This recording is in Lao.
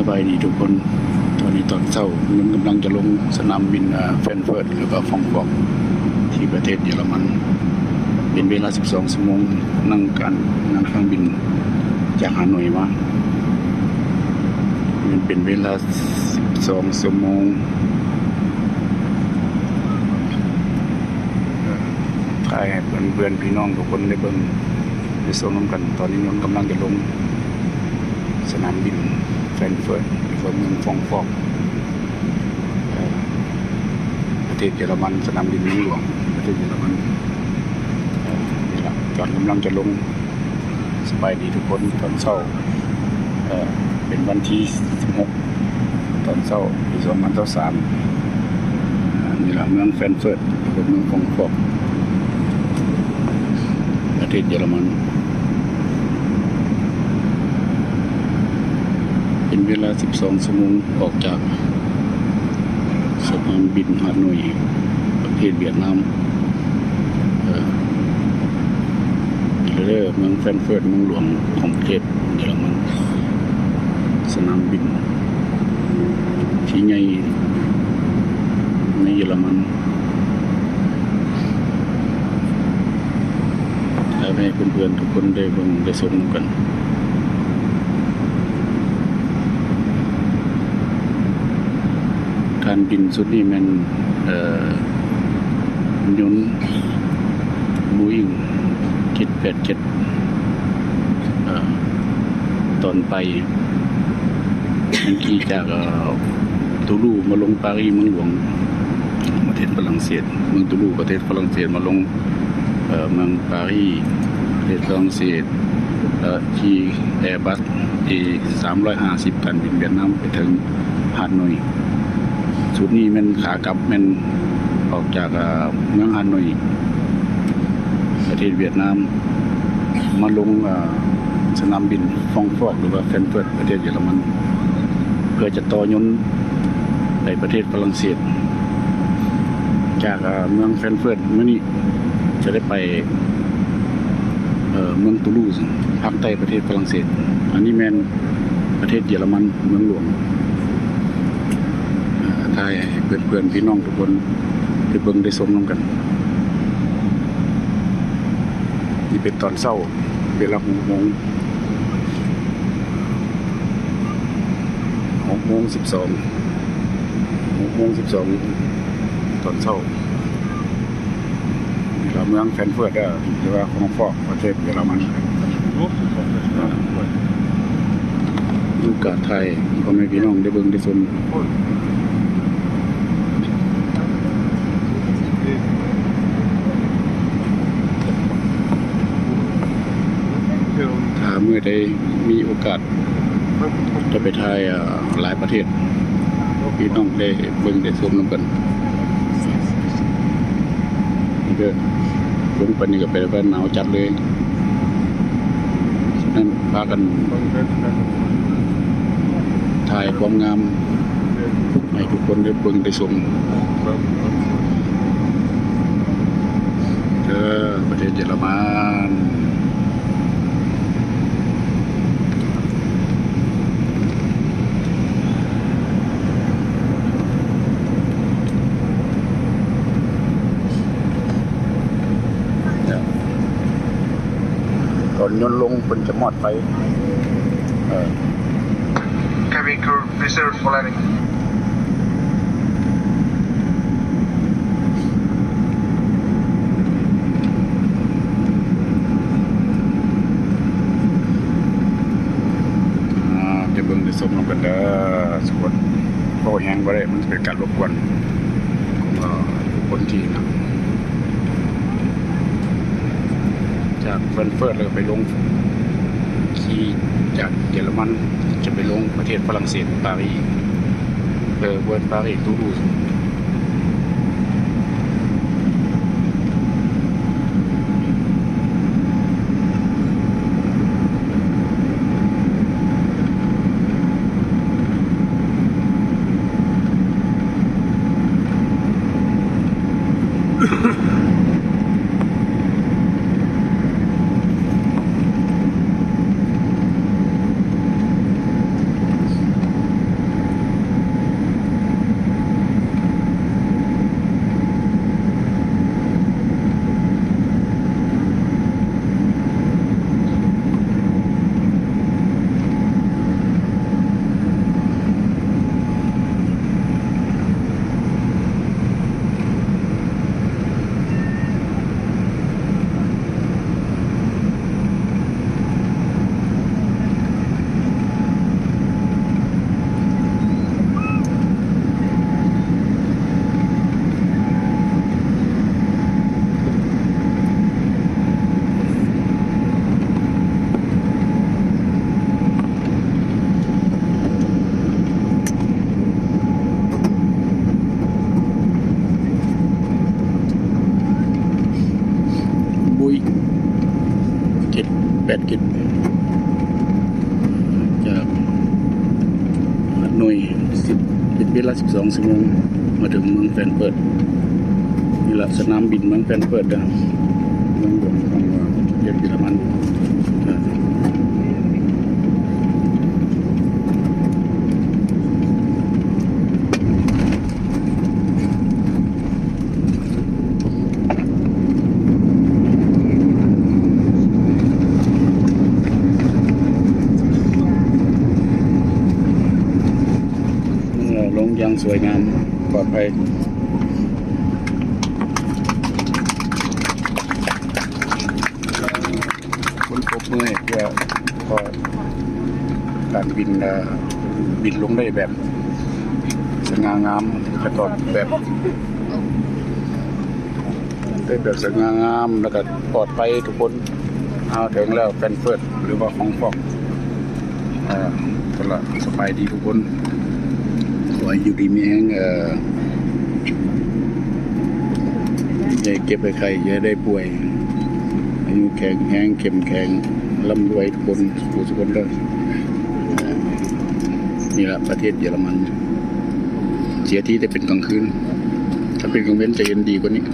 ສະບາຍດີທຸກຄົນ, ຕອນນີ້ຕອນເຊົ້າ ຍົນກຳລັງຈະລົງສະໜາມບິນ ອາ ແຟຣງເຟີດ ຫຼືວ່າຟຣອງຟອກ ທີ່ປະເທດເຢຍລະມັນ. ເປັນເວລາສິບສອງຊົ່ວໂມງ ນັ່ງການ ນັ່ງເຄື່ອງບິນຈາກຮາໂນຍມາ. ມັນເປັນເວລາສິບສອງຊົ່ວໂມງ. ຖ່າຍໃຫ້ເພື່ອນໆ ພີ່ນ້ອງທຸກຄົນໄດ້ເບິ່ງ ໄດ້ຊົມນຳກັນ. ຕອນນີ້ຍົນກຳລັງຈະລົງສະໜາມບິນແຟຣງເຟີດ ຫຼືວ່າເມືອງຟຣອງຟອກ ເອີ ປະເທດເຢຍລະມັນ, ສະໜາມບິນເມືອງຫຼວງປະເທດເຢຍລະມັນ. ເອີ ນີ້ລະ ຕອນກຳລັງຈະລົງ. ສະບາຍດີທຸກຄົນ, ຕອນເຊົ້າ ເອີ ເປັນວັນທີສິບຫົກ ຕອນເຊົ້າ ປີສອງພັນຊາວສາມ. ອັນນີ້ລະ ເມືອງແຟຣງເຟີດ ຫຼືວ່າເມືອງຟຣອງຟອກ ປະເທດເຢຍລະມັນ. ເປັນເວລາສິບສອງຊົ່ວໂມງ ອອກຈາກສະໜາມບິນຮາໂນຍ ປະເທດຫວຽດນາມ. ເອີ ເດີ ເມືອງແຟຣງເຟີດ ເມືອງຫຼວງຂອງປະເທດເຢຍລະມັນ, ສະໜາມບິນທີ່ໃຫຍ່ໃນເຢຍລະມັນ. ແລ້ວໃຫ້ເພື່ອນໆ ທຸກຄົນໄດ້ເບິ່ງໄດ້ຊົມນຳກັນ. ການບິນຊຸດນີ້ແມ່ນ ເອີ ຍົນໂບອິງເຈັດແປດເຈັດ ເອີ ຕອນໄປ ມັນຂີ່ຈາກ ເອີ ຕູລູມາລົງປາຣີເມືອງຫຼວງປະເທດຝຣັ່ງເສດ, ເມືອງຕູລູປະເທດຝຣັ່ງເສດ ມາລົງ ເອີ ເມືອງປາຣີປະເທດຝຣັ່ງເສດ, ເອີ ຂີ່ແອບັສເອສາມຮ້ອຍຫ້າສິບ ການບິນຫວຽດນາມໄປເຖິງ ຮາໂນຍ. ຊຸດນີ້ແມ່ນຂາກັບແມ່ນອອກຈາກ ເອີ ເມືອງຮາໂນຍ ປະເທດຫວຽດນາມ ມາລົງ ເອີ ສະໜາມບິນຟຣອງຟອກ ຫຼືວ່າແຟຣງເຟີດ ປະເທດເຢຍລະມັນ ເພື່ອຈະຕໍ່ຍົນໄປປະເທດຝຣັ່ງເສດ. ຈາກ ເອີ ເມືອງແຟຣງເຟີດມື້ນີ້ ຈະໄດ້ໄປ ເອີ ເມືອງຕູລູສ ພາກໃຕ້ປະເທດຝຣັ່ງເສດ. ອັນນີ້ແມ່ນປະເທດເຢຍລະມັນ ເມືອງຫຼວງ. ເອີ ຖ່າຍໃຫ້ເພື່ອນໆ ພີ່ນ້ອງທຸກຄົນໄດ້ເບິ່ງໄດ້ຊົມນຳກັນ. ນີ້ເປັນຕອນເຊົ້າ ເວລາຫົກໂມງ ຫົກໂມງສິບສອງ ຫົກໂມງສິບສອງຕອນເຊົ້າ. ເມືອງແຟຣງເຟີດເດີ ຫຼືວ່າຟຣອງຟອກ ປະເທດເຢຍລະມັນ. ມີໂອກາດຖ່າຍໃຫ້ພໍ່ແມ່ພີ່ນ້ອງໄດ້ເບິ່ງໄດ້ຊົມ. ຖ້າມື້ໃດມີໂອກາດ ຈະໄປຖ່າຍ ເອີ ຫຼາຍປະເທດ ພີ່ນ້ອງໄດ້ເບິ່ງໄດ້ຊົມນຳກັນ. ນີ້ເດີ ລົງໄປນີ້ກໍແປວ່າໜາວຈັດເລີຍ. ສະນັ້ນພາກັນຖ່າຍຄວາມງາມໃຫ້ທຸກຄົນໄດ້ເບິ່ງໄດ້ຊົມ. ເດີ ປະເທດເຢຍລະມັນ. ຕອນຍົນລົງເພິ່ນຈະມອດໄຟ. ເອີ Cabin crew, reserve for landing. ອ່າ ໄປເບິ່ງໄປຊົມນຳກັນເດີທຸກຄົນ. ເວົ້າແຮງບໍ່ໄດ້ ມັນຈະເປັນການລົບກວນ ເອີ ຄົນທີ່ນຳ ຈາກແຟຣງເຟີດ ແລ້ວກໍໄປລົງ ຂີ່ຈາກເຢຍລະມັນ ຈະໄປລົງປະເທດຝຣັ່ງເສດ ປາຣີ ເອີ ເວີນ ປາຣີ ຕູລູ. ເ ສິບສອງຊົ່ວໂມງ ມາເຖິງເມືອງແຟຣງເຟີດ. ນີ້ລະສະໜາມບິນເມືອງແຟຣງເຟີດເດີ ເມືອງຫຼວງຂອງປະເທດເຢຍລະມັນ. ເມືອງຫຼວງຢ່າງສວຍງາມ ປອດໄພ. ຄົນປົບມືໃຫ້ເພື່ອ ເພາະການບິນ ເອີ ບິນລົງໄດ້ແບບສະຫງ່າງາມ ແລະກໍແບບ ໄດ້ແບບສະຫງ່າງາມ ແລະກໍປອດໄພທຸກຄົນ. ເຮົາເຖິງແລ້ວ ແຟຣງເຟີດ ຫຼືວ່າ Frankfurt. ເອີ ກໍລະສະບາຍດີທຸກຄົນ ຂໍໃຫ້ຢູ່ດີມີແຮງ ເອີ ຢ່າເຈັບໄດ້ໄຂ້ ຢ່າໄດ້ປ່ວຍ ອາຍຸແຂງແຮງ ເຂັ້ມແຂງ ລ່ຳລວຍທຸກຄົນ ທຸກຜູ້ທຸກຄົນເດີ. ນີ້ລະປະເທດເຢຍລະມັນ ເສຍທີແຕ່ເປັນກາງຄືນ ຖ້າເປັນກາງເວັນຈະເຫັນດີກວ່ານີ້.